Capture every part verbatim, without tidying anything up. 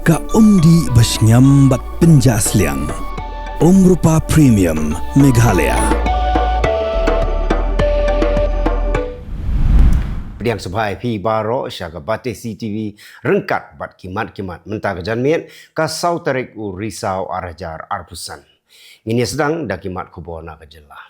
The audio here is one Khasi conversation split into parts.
Ka umdih ba shngiam bad pynjah sliang. Umrupa Premium Meghalaya. Pdiang sngewbha ïa phi baroh sha ka Batesi TV ryngkat bad ki mat ki mat mynta ka janmiet ka saw tarik u Risaw ar hajar arphew san. Ngin ïa sdang da ki mat khubor na ka jylla.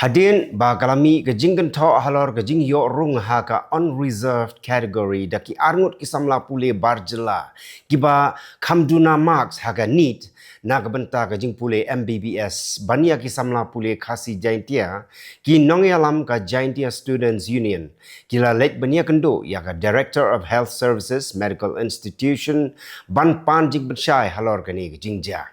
Hadien ba ka la mih ka jingkynthoh halor ka jingïoh rung ha ka unreserved category da ki arngut ki samla pule bar jylla kiba kham duna marks ha ka NEET na ka bynta ka jingpule MBBS ban ïa ki samla pule Khasi Jaintia, ki nongïalam ka Jaintia Students Union ki la leit ban ïakynduh ïa ka Director of Health Services Medical Institution ban pan jingpynshai halor kane ka jingjia.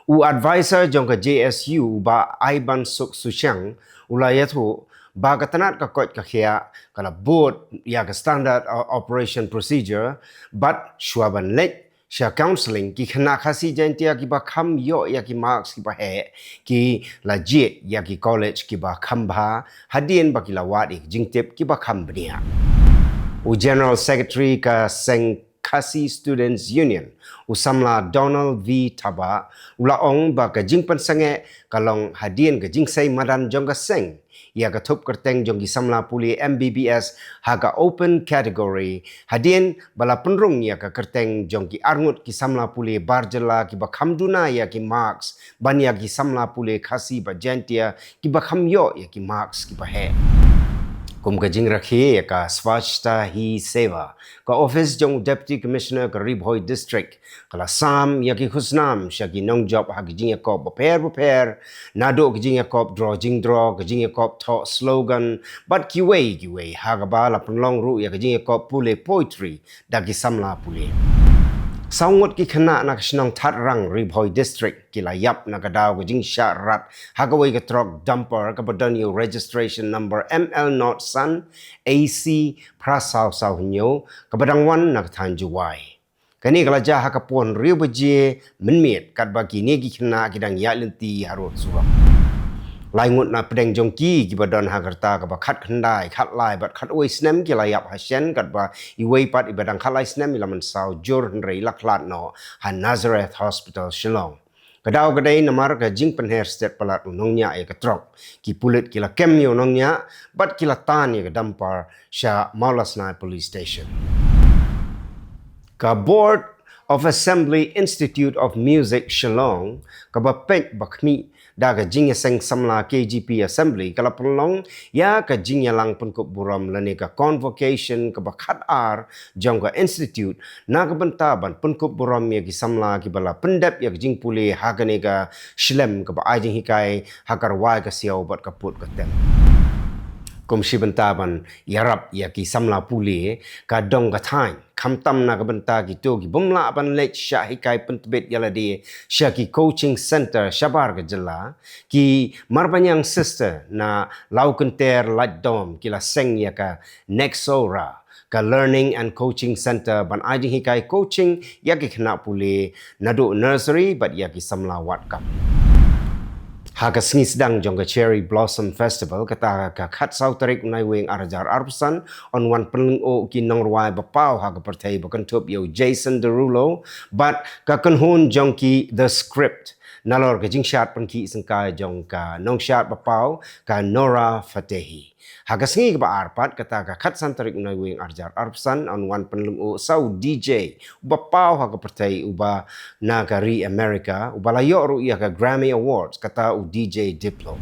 U advisor jong ka JSU, Bah Aibansuk Suchiang, u la ïathuh ba ka tnat ka koit ka khiah ka la bud ïa ka Standard O-, Operation Procedure bad shuwa ban leit sha counselling, ki khynnah Khasi Jaintia kiba kham ïoh ïa ki marks kiba heh ki la jied ïa ki college kiba kham bha hadien ba ki la wad ïa ki jingtip kiba kham bniah. U General Secretary ka seng Khasi Students Union, u samla Donald V Thabah, u la ong ba ka jingpynsangeh ka long hadien ka jingsei madan jong ka seng ïa ka thup kyrteng jong ki samla pule MBBS ha ka open category, hadien ba la pynrung ïa ka kyrteng jong ki arngut ki samla pule bar jylla kiba kham duna ïa ki marks ban ïa ki samla pule Khasi bad Jaintia kiba kham ïoh ïa ki marks kiba heh. Kum ka jingrakhe ïa ka Swachhata Hi Seva, ka office jong Deputy Commissioner ka Ri Bhoi District ka la sam ïa ki khusnam sha ki nongjop ha ki jingïakop bapher bapher, naduh ki jingïakop draw jingdraw, ki jingïakop thoh slogan bad kiwei kiwei, ha kaba la pynlong ruh ïa ki jingïakop pule poetry da ki samla pule. Saw ngut ki khynnah na ka shnong Thatrang, Ri Bhoi District, ki la ïap na ka daw ka jingshah rat ha kawei ka trok dumper kaba don ïa u registration number M L not san A C phra saw saw hynñiew kaba dang wan na ka thaiñ Jowai. Kane ka la jia ha ka por hynriew baje mynmiet katba kine ki khynnah ki dang ïaid lynti harud surok. Lai ngut na pdeng jong ki kiba don ha ka rta kaba khatkhyndai, khatlai bad khatwei snem ki la ïap hashen, katba iwei pat iba dang khatlai snem i la mynsaw jur hynrei i la khlad noh ha Nazareth Hospital Shillong. Ka daw ka dei namar ka jingpynher stet palat u nongñiah ïa ka trok. Ki pulit ki la kem ïa u nongñiah bad ki la tan ïa ka dumper sha Mawlasnai Police Station. Ka Board of Assembly Institute of Music Shillong, kaba peit ba khmih da ka jingïaseng samla KGP Assembly, ka la pynlong ïa ka jingïalang pynkup burom lane ka convocation kaba khatar jong ka institute na ka bynta ban pynkup burom ïa ki samla kiba la pyndep ïa ka jingpule ha kane ka shlem kaba ai jinghikai ha ka rwai ka siaw bad ka put ka tem. Kum shi bynta ban ïarap ïa ki samla pule, ka dong ka thaiñ, khamtam na ka bynta kito ki bym lah ban leit shah hikai pyntbit ïa lade sha ki coaching center shabar ka jylla, ki Marbaniang Sister na Lawkynter Laitdom ki la seng ïa ka Nexora, ka Learning and Coaching Center, ban ai jinghikai coaching ïa ki khynnah pule naduh nursery bad ïa ki samla wad kam. Ha ka sngi sdang jong ka Cherry Blossom Festival, kata ka khatsaw tarik u Naiwieng ar hajar arphew san, yn wan pynlyngngoh ki nongrwai ba paw ha ka pyrthei ba kynthup ïa u Jason Derulo bad ka kynhun jong ki The Script, nalor ka jingshad pynkhih syngkai jong ka nongshad ba paw, ka Nora Fatehi. Ha ka sngi kaba ar pat, kata ka khatsan tarik u Naiwieng ar hajar arphew san, yn wan pynlyngngoh sa u DJ ba paw ha ka pyrthei, uba na ka ri America, uba la ïoh ruh ïa ka Grammy Awards, kata u DJ Diplo.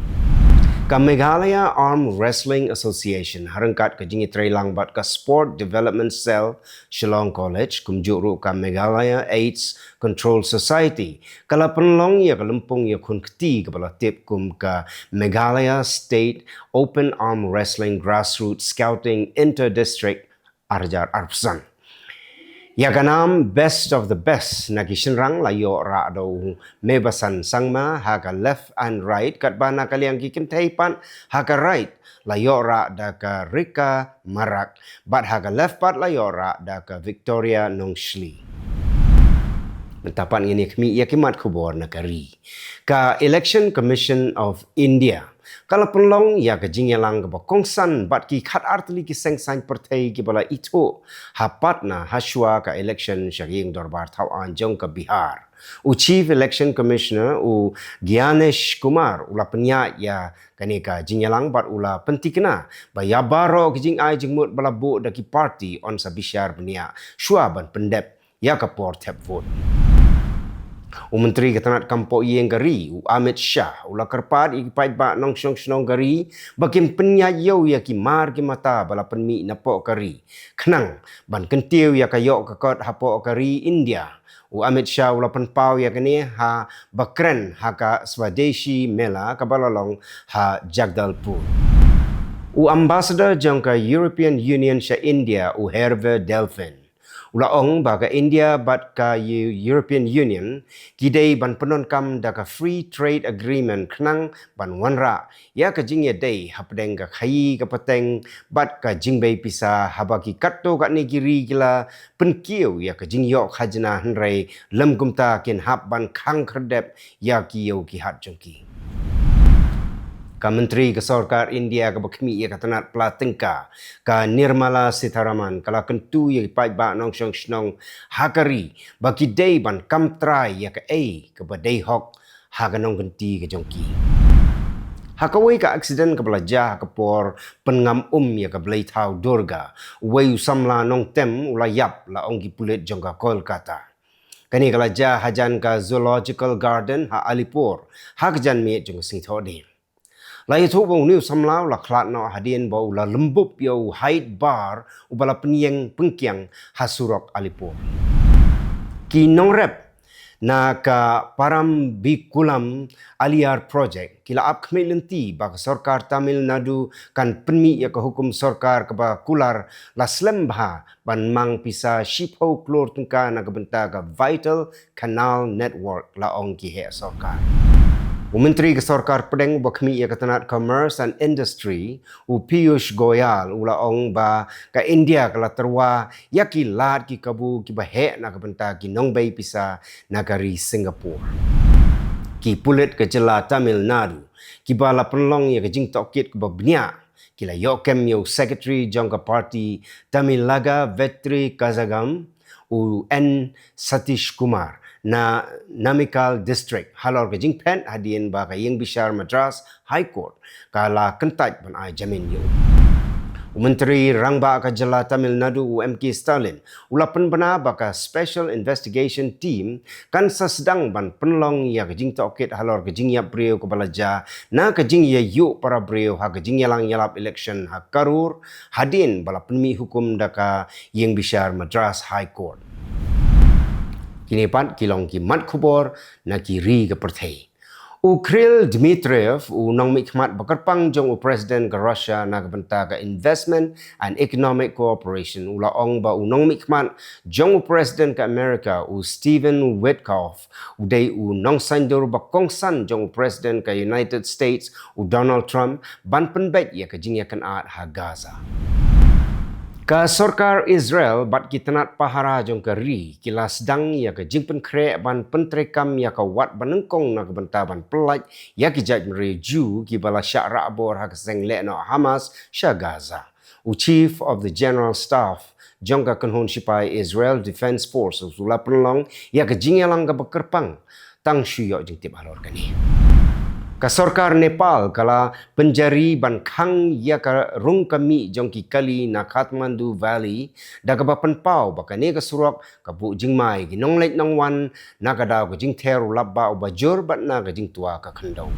Ka Meghalaya Arm Wrestling Association, ha ryngkat ka jingïatreilang bad ka Sport Development Cell Shillong College, kumjuh ruh ka Meghalaya AIDS Control Society, ka la pynlong ïa ka lympung ïakhun kti kaba la tip kum ka Meghalaya State Open Arm Wrestling Grassroots Scouting Inter-District ar hajar arphew san. Ïa ka nam Best of the Best na ki shynrang la ïoh rah da u Mebasan Sangma ha ka left and right, katba na ka liang ki kynthei pat ha ka right la ïoh rah da ka Rika Marak, bad ha ka left pat la ïoh rah da ka Victoria Nongshli. Mynta pat ngin ïa khmih ïa ki mat khubor na ka ri. Ka Election Commission of India ka la pynlong ïa ka jingïalang kaba kongsan bad ki khatar tylli ki seng saiñ pyrthei kiba la ithuh ha Patna ha shuwa ka election sha ka ïing dorbar thaw aiñ jong ka Bihar. U Chief Election Commissioner u Gyanesh Kumar u la pynïaid ïa kane ka jingïalang bad u la pyntikna ba ïa baroh ki jingai jingmut ba la buh da ki party yn sa bishar bniah shuwa ban pyndep ïa ka por thep vote. U Myntri ka tnat kam poh ïing ka ri u Amit Shah u la kyrpad ïa ki paidbah nongshong shnong ka ri ba kin pynïaid ïew ïa ki mar ki mata ba la pynmih na poh ka ri khnang ban kyntiew ïa ka ïoh ka kot ha poh ka ri India. U Amit Shah u la pynpaw ïa kane haba kren ha ka Swadeshi Mela kaba la long ha Jagdalpur. U Ambassador jong ka European Union sha India u Hervé Delphin u la ong ba ka India bad ka Eu- European Union ki dei ban pyndonkam da ka Free Trade Agreement khnang ban wanrah ïa ka jingïadei hapdeng ka khaïi ka pateng bad ka jingbei pisa haba ki katto katne ki ri ki la pynkiew ïa ka jingïoh khajna hynrei lym kumta kin hap ban khang khyrdep ïa ki ïew ki hat jong ki. Ka Myntri ka Sorkar India kaba khmih ïa ka tnat pla tyngka ka Nirmala Sitharaman ka la kyntu ïa ki paidbah nongshong shnong ha ka ri ba ki dei ban kam trai ïa kaei kaba dei hok ha ka nongkynti ka jong ki. Ha kawei ka aksiden kaba la jia ha ka por pynngam um ïa ka blei thaw Durga, uwei u samla nongtem u la ïap, la ong ki pulit jong ka Kolkata. Kane ka la jia hajan ka Zoological Garden ha Alipur ha ka janmiet jong ka sngi Thohdieng. La ïathuh ba une u samla u la khlad noh hadien ba u la lymbup ïa u height bar uba la pynïeng pynkiang ha surok Alipur. Ki nongrep na ka Parambikulam Aliyar Project ki la ap khmih lynti ba ka sorkar Tamil Nadu kan pynmih ïa ka hukum sorkar kaba kular la slem bha ban mang pisa shiphew klur tyngka na ka bynta ka Vital Canal Network, la ong ki heh sorkar. U Myntri ka Sorkar Pdeng uba khmih ïa ka tnat Commerce and Industry u Piyush Goyal u la ong ba ka India ka la tyrwa ïa ki lad ki kabu kiba heh na ka bynta ki nongbei pisa na ka ri Singapore. Ki pulit ka jylla Tamil Nadu kiba la pynlong ïa ka jingtohkit kaba bniah ki la ïoh kem ïa u Secretary jong ka party Tamilaga Vetri Kazhagam, u N Satish Kumar, na Namakkal District halor ka jingphet hadien ba ka ïing bishar Madras High Court ka la kyntait ban ai jamin ïa u. U Myntri Rangbah ka jylla Tamil Nadu u M K Stalin u la pynbna ba ka Special Investigation Team kan sa sdang ban pynlong ïa ka jingtohkit halor ka jingïap briew kaba la jia na ka jingïaïuh para briew ha ka jingïalang ïalap election ha Karur hadien ba la pynmih hukum da ka ïing bishar Madras High Court. Kine pat ki long ki mat khubor na ki ri ka pyrthei. U Kirill Dmitriev, u nongmihkhmat ba kyrpang jong u President ka Russia na ka bynta ka Investment and Economic Cooperation, u la ong ba u nongmihkhmat jong u President ka America, u Stephen Witkoff, u dei u nongsaindur ba kongsan jong u President ka United States, u Donald Trump, ban pynbeit ïa ka jingïakynad ha Gaza. Ka sorkar Israel bad ki tnat pahara jong ka ri ki la sdang ïa ka jingpynkhreh ban pyntreikam ïa ka wad banyngkong na ka bynta ban pyllait ïa ki jaitbynriew Jew kiba la shah rah bor ha ka seng lehnoh Hamas sha Gaza. U Chief of the General Staff jong ka kynhun shipai Israel Defense Forces u la pynlong ïa ka jingïalang kaba kyrpang tang shu ïoh jingtip halor kane. Ka sorkar Nepal ka la pynjari ban khang ïa ka rung ka mih jong ki kali na Kathmandu Valley da kaba pynpaw ba kane ka surok ka buh jingma ïa ki nongleit nongwan na ka daw ka jingther u lapbah uba jur bad na ka jingtwa ka khyndew.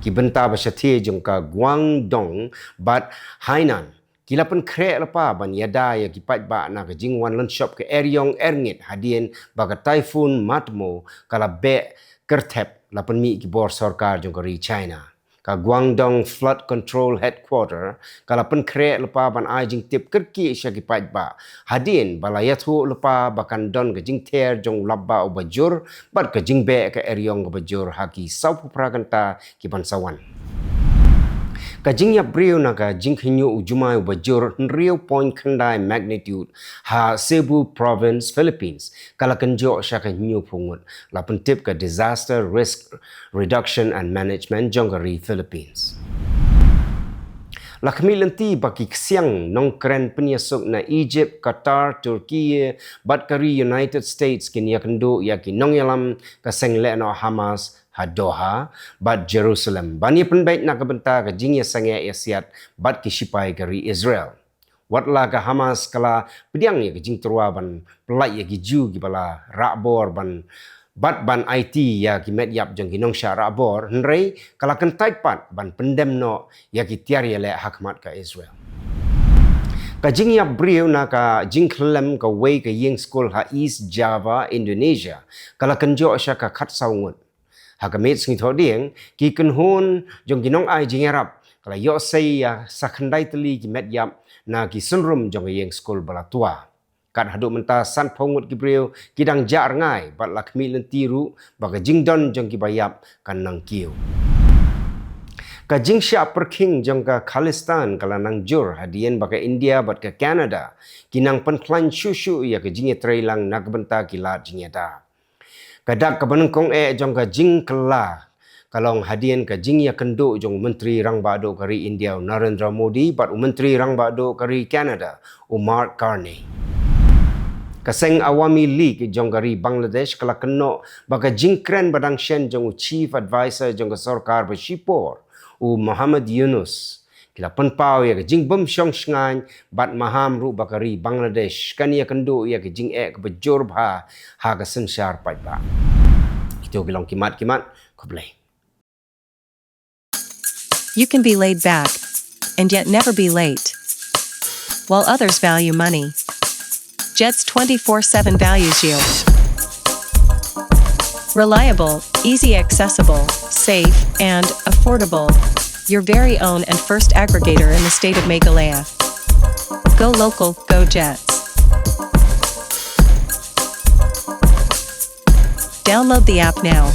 Ki bynta ba shathie jong ka Guangdong bad Hainan ki la pynkhreh lypa ban ïada ïa ki paidbah na ka jingwan lynshop ka eriong erngit hadien ba ka Typhoon Matmo ka la beh kyrthep, la pynmih ki bor sorkar jong ka ri China. Ka Guangdong Flood Control Headquarter ka la pynkhreh lypa ban ai jingtip kyrkieh sha ki paidbah hadien ba la ïathuh lypa ba kan don ka jingther jong u lapbah uba jur bad ka jingbeh ka eriong kaba jur ha ki sawphew phra kynta ki ban sa wan. Ka jingïap briew na ka jingkhynñiuh u jumai uba jur hynriew point khyndai magnitude ha Cebu Province, Philippines, ka la kynjoh sha ka hynñiewphew ngut, la pyntip ka Disaster Risk Reduction and Management jong ka ri Philippines. La khmih lynti ba ki ksiang nongkren pynïasuk na Egypt, Qatar, Turkey bad ka ri United States kin ïakynduh ïa ki nongïalam ka seng lehnoh Hamas ha Doha bad Jerusalem ban ïa pynbeit na ka bynta ka jingïasangeh ïasiat bad ki shipai ka ri Israel. Wat la ka Hamas ka la pdiang ïa ka jingtyrwa ban pyllait ïa ki Jiw kiba la rah bor ban bad ban aiti ïa ki met ïap jong ki nongshah rah bor, hynrei ka la kyntait pat ban pyndem noh ïa ki tiar ïaleh ha khmat ka Israel. Ka jingïap briew na ka jingkhyllem kawei ka ïing skul ha East Java, Indonesia, ka la kynjoh sha ka khatsaw ngut. Ha ka miet sngi Thohdieng, ki kynhun jong ki nongai jingïarap ka la ïohsei ïa sa khyndai tylli ki met ïap na ki synrum jong ka ïing skul ba la twa. Kat haduh mynta sanphew ngut ki briew ki dang jah rngai bad la khmih lynti ruh ba ka jingdon jong kiba ïap kan nang kiew. Ka jingshah pyrkhing jong ka Khalistan ka la nang jur hadien ba ka India bad ka Canada ki nang pynkhlaiñ shuh shuh ïa ka jingïatreilang na ka bynta ki lad jingïada. Ka dak kaba nyngkong eh jong ka jingkylla ka long hadien ka jingïakynduh jong u Myntri Rangbah Duh ka ri India u Narendra Modi bad u Myntri Rangbah Duh ka ri Canada u Mark Carney. Ka seng Awami League jong ka ri Bangladesh ka la kynnoh ba ka jingkren ba dang shen jong u Chief Advisor jong ka sorkar ba shipor u Muhammad Yunus ki la pynpaw ïa ka jingbymshong shngaiñ bad maham ruh ba ka ri Bangladesh kan ïakynduh ïa ka jingeh kaba jur bha ha ka synshar paidbah. Kito ki long ki mat ki mat. Khublei. You can be laid back and yet never be late. While others value money, Jets twenty-four seven values you. Reliable, easy accessible, safe, and affordable. Your very own and first aggregator in the state of Meghalaya. Go local, go Jets. Download the app now.